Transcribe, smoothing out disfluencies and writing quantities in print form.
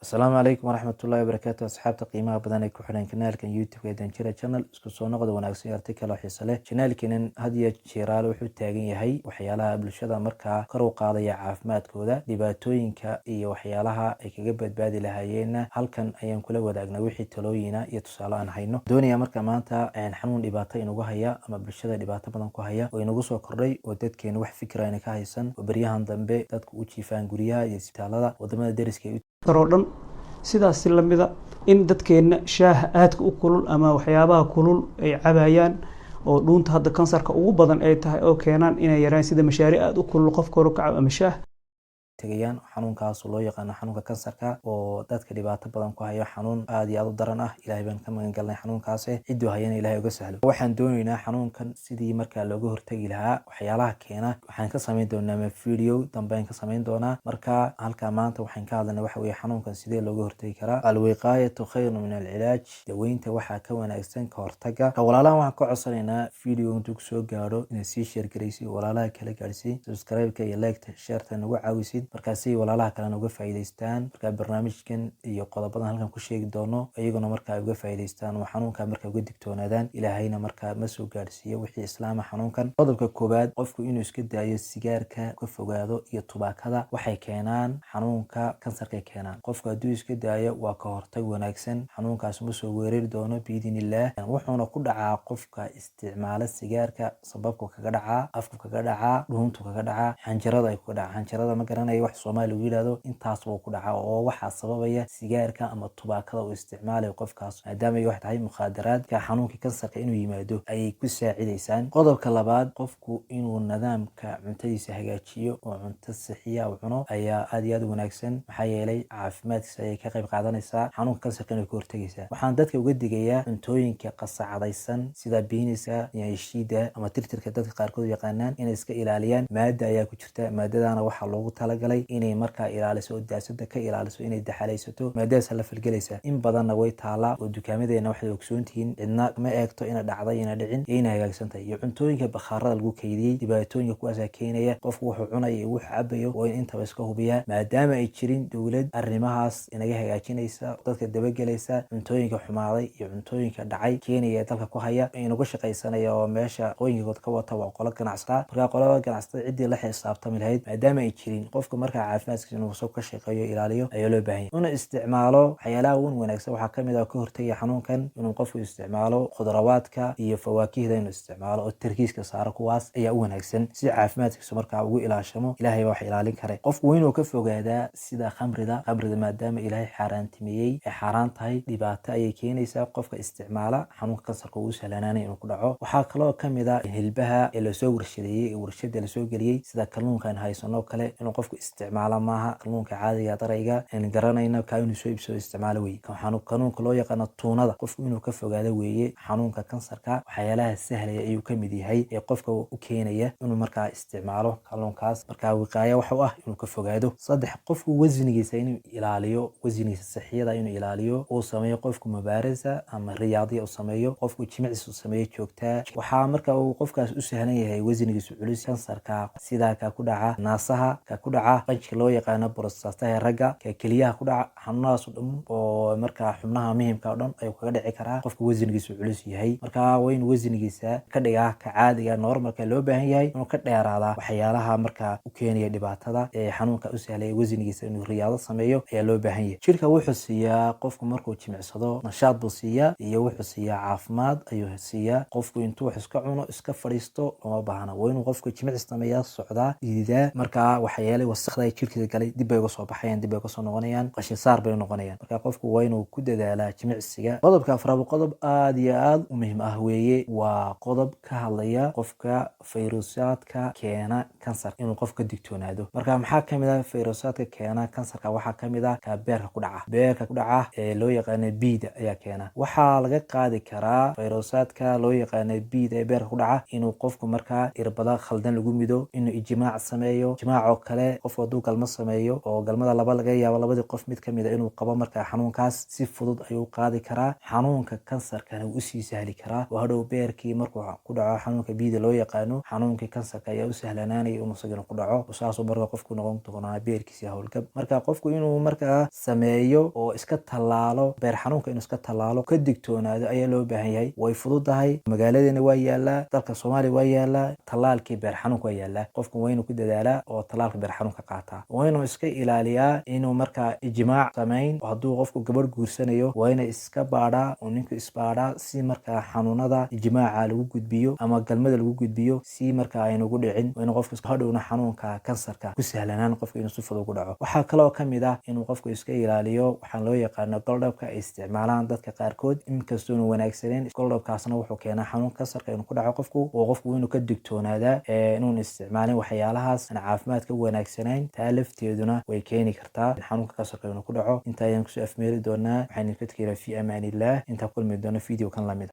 Asalaamu calaykum waraxmatullahi wabarakaatu. Asxaabta qiimaha badan ee ku xidhan kanaalkan YouTube ee Danjira Channel, isku soo noqda wanaagsan, arti kale oo xiiso leh. Channelkeenan had iyo jeeraale wuxuu taagan yahay waxyaalaha bulshada markaa kor u qaadaya caafimaadkooda, dhibaatooyinka iyo waxyaalaha ay kaga badbaadi lahaayeenna halkan ayaan kula wadaagnay wixii talooyina iyo tusaale aan hayno. Doonaya marka maanta xanuun dhibaato inugu haya ama bulshada dhibaato badan ku haya oo inagu soo kordhay oo dadkeena wax fikra ayna ka haysan, oo beryahan dambe dadku u jiifaan guryaha iyo isbitaalada wadamada deriska ay oo dhan. Sidaasi lamida in dadkeenna shaaha aadka u kulul ama waxyaabaha kulul ay cabayaan oo dhuunta hadda kansarka ugu badan ay tahay oo keenaan inay yaraan, sida mashaari aada u kulul qofka hore ka cabo ama shaah. Tegayaan xanuunkaas loo yaqaano xanuunka kansarka oo dadka dhibaato badan ku hayo, xanuun aad iyo aad u daran ah. Ilahay baan ka magan galnay xanuunkaas, cidduu hayana Ilahay uga sahlo. Waxaan doonaynaa xanuunkan sidii markaa looga hortegi lahaa, waxyaalaha keena waxaan ka samayn doonaa ma video dambe aan ka samayn doonaa. Marka halkaa maanta waxaan ka hadlaynaa waxa weeye xanuunkan sidee looga hortegi karaa. Alwiqaayatu khayru min alcilaaj, daweynta waxaa ka wanaagsan ka hortaga. Walaalahan waxaan ka codsanaynaa video intuu kusoo gaadho inaad sii share garaysid, walaalaha kala gaadhsiin, subscribe-ka iyo like-ta, share-ta nagu caawisid, markaasay walaalaha kalena uga faa'iidaystaan. Markaa barnaamijkan iyo qodobadan halkan ku sheegi doono iyaguna markaa uga faa'iidaystaan oo xanuunka markaa uga digtoonaadaan. Ilaahayna markaa ma soo gaadhsiiyo wixii islaama xanuunkan. Qodobka koowaad, qofku inuu iska daayo sigaarka, ka fogaado, iyo tubaakada. Waxay keenaan xanuunka kansarkay keenaan. Qofku hadduu iska daayo waa ka hortag wanaagsan, xanuunkaas ma soo weerari doono biidnillaah. Wuxuuna ku dhacaa qofka isticmaala sigaarka, sababku kaga dhacaa, afku kaga dhacaa, dhuuntu kaga dhacaa, xanjarada ay kaga dhacaa. Xanjarada ma garanayo wax Soomaali lagu yidhahdo. Intaas wuu ku dhacaa oo waxaa sababaya sigaarka ama tubaakada uu isticmaalayo qofkaas, maadaama ay wax tahay mukhaadaraadka xanuunka kansarka inuu yimaado ayay ku saacidaysaan. Qodobka labaad, qofku inuu nidaamka cuntadiisa hagaajiyo oo cunto sixiya uu cuno ayaa aad iyo aad u wanaagsan, maxaa yeelay caafimaadkiisa ayay ka qayb qaadanaysaa, xanuunka kansarka inay ka hortegaysaa. Waxaan dadka uga digayaa cuntooyinka qasacadaysan sida beans-ka, shiida ama tirtirka dadka qaarkood u yaqaanaan, inay iska ilaaliyaan. Maada ayaa ku jirta, maadadana waxaa loogu talagalay inay markaa ilaaliso oo daasada ka ilaaliso inay daxalaysato. Maadadaas la falgelaysa in badanna way taalaa oo dukaamadeena waxay ogsoontihiin, cidna ma eegto ina dhacday, ina dhicin iyo inay hagaagsan tahay. Iyo cuntooyinka bakhaarada lagu kaydiyey, dhibaatooyinka kuwaasaa keenaya. Qofku wuxuu cunaya iyo wuxuu cabayo waa in intaba iska hubiyaa, maadaama ay jirin dowlad arrimahaas inaga hagaajinaysa, dadka dabagelaysa cuntooyinka xumaaday iyo cuntooyinka dhacay keenaya dalka ku haya, inuga shaqaysanaya oo meesha qooyinkood ka wata waa qolo ganacsataa. Markaa qolada ganacsatada ciddii la xisaabtami lahayd maadaama ay jirin, qofka markaa caafimaadkiisa inuu soo ka shaqeeyo, ilaaliyo ayaa loo baahan yahay, inuu isticmaalo waxyaalaha ugu wanaagsan. Waxaa kamid ah ka hortagaya xanuunkan inuu qofku isticmaalo khudrawaadka iyo fawaakihda, inuu isticmaalo oo tarkiiska saaro, kuwaas ayaa u wanaagsan si caafimaadkiisu markaa ugu ilaashamo. Ilaahay baa wax ilaalin kare. Qofku waa inuu ka fogaadaa sida khamrida. Khamrida maadaama Ilaahay xaaraantimeeyey, ay xaaraan tahay, dhibaato ayay keenaysaa. Qofka isticmaala xanuunka kansarka uu sahlanaanay inuu ku dhaco. Waxaa kaloo kamid ah hilbaha ee lasoo warshadeeyey, ee warshada lasoo geliyey, sida kalluunka aan haysano kale, inuu qofku isticmaalo maaha. Kalluunka caadiga darayga aan garanayno kaa inuu soo iibsado isticmaalo weye. Kalluunka loo yaqaano tuunada qofku inuu ka fogaado weeye. Xanuunka kansarka waxyaalaha sahlaya ayuu kamid yahay ee qofka u keenaya inuu markaa isticmaalo kalluunkaas. Markaa wiqaaya waxa u ah inuu ka fogaado. Saddex, qofku wasnigiisa inuu ilaaliyo, wasnigiisa sixiyada inuu ilaaliyo, uu sameeyo qofku mubaarasa ama riyaadiya uu sameeyo, qofku jimicsi uu sameeyo joogtaa. Waxaa marka uu qofkaas u sahlan yahay wasnigiisu culus kansarka, sida ka ku dhaca naasaha, ka ku dhaca qanjka loo yaqaano prostataha ragga, ka keliyaha ku dhaca, xanuunadaas oo dhan oo markaa xubnaha muhiimka oo dhan ayuu kaga dhici karaa qofka wasnigiisu culus yahay. Marka waa inuu wasnigiisa ka dhigaa ka caadiga, normalka loo baahan yahay, inuu ka dheeraadaa waxyaalaha markaa u keenaya dhibaatada ee xanuunka u sahlaya. Wasnigiisa inuu riyaado sameeyo ayaa loo baahan yahay. Jirka wuxuu siiyaa qofku markuu jimicsado nashaad buu siiyaa iyo wuxuu siiyaa caafimaad ayuu siiyaa. Qofku intuu wax iska cuno iska fadhiisto looma baahna, waa inuu qofku jimicsi sameeyaa, socdaa, dhididaa. Markaa waxyeelay wasaqda jirkiisa galay dib bay uga soo baxayaan, dib bay uga soo noqonayaan, qashin saar bay noqonayaan. Marka qofku waa inuu ku dadaalaa jimicsiga. Qodobka afraad, qodob aad iyo aad u muhiim ah weeye, waa qodob ka hadlaya qofka fayruusaadka keena kansar inuu qof ka digtoonaado. Marka maxaa kamid ah fayruusaadka keena kansarka? Waxaa kamid ah ka beerka ku dhaca, beerka ku dhaca ee loo yaqaano B-da ayaa keena. Waxaa laga qaadi karaa fayruusaadka loo yaqaano B-da ee beerka ku dhaca inuu qofku markaa irbada khaldan lagu mido, inuu ijmaac sameeyo, ijmaacoo kale. Qofku hadduu galmo sameeyo oo galmada laba laga yaabo labadii qof mid kamid a inuu qabo markaa xanuunkaas, si fudud ayuu qaadi karaa xanuunka kansarkana, wuu usii sahli karaa oo hadhow beerkii markuu ku dhaco xanuunka biida loo yaqaano, xanuunkii kansarka ayaa u sahlanaanaya inuu isagana ku dhaco. Saasuu marka qofku noqon doonaa beerkiisi howlgab. Marka qofku inuu markaa sameeyo oo iska tallaalo beer xanuunka, inuu iska tallaalo, ka digtoonaado ayaa loo baahan yahay. Way fududahay, magaaladeena waa yaalaa, dalka Soomaaliya waa yaalaa, tallaalkii beer xanuunka waa yaalaa. Qofku waa inuu ku dadaalaa oo tallaalka beer xanuunka qaataa, waa inuu iska ilaaliyaa inuu markaa ijmaac samayn. Hadduu qofku gabadh guursanayo, waa inay iska baadhaa oo ninku isbaadhaa, si markaa xanuunada ijmaaca lagu gudbiyo ama galmada lagu gudbiyo si markaa aynugu dhicin. Waa inuu qofku hadhowna xanuunka kansarka ku sahlanaan qofku inuu si fudud ugu dhaco. Waxaa kaloo kamid ah inuu qofku iska ilaaliyo waxaan loo yaqaano condomka ay isticmaalaan dadka qaarkood, inkastoona wanaagsaneen. Condomkaasna wuxuu keenaa xanuun kansarka inuu ku dhaco qofku, oo qofku inuu ka digtoonaadaa inuun isticmaalin waxyaalahaas aan caafimaadka u wanaagsanayn. Taa lafteeduna way keeni kartaa xanuunka kansarka inuu ku dhaco. Inta ayaan kusoo afmeeri doonaa. Waxaan idinka tegaynaa fi amaan Illah, intaa kulmi doono video kan lamid.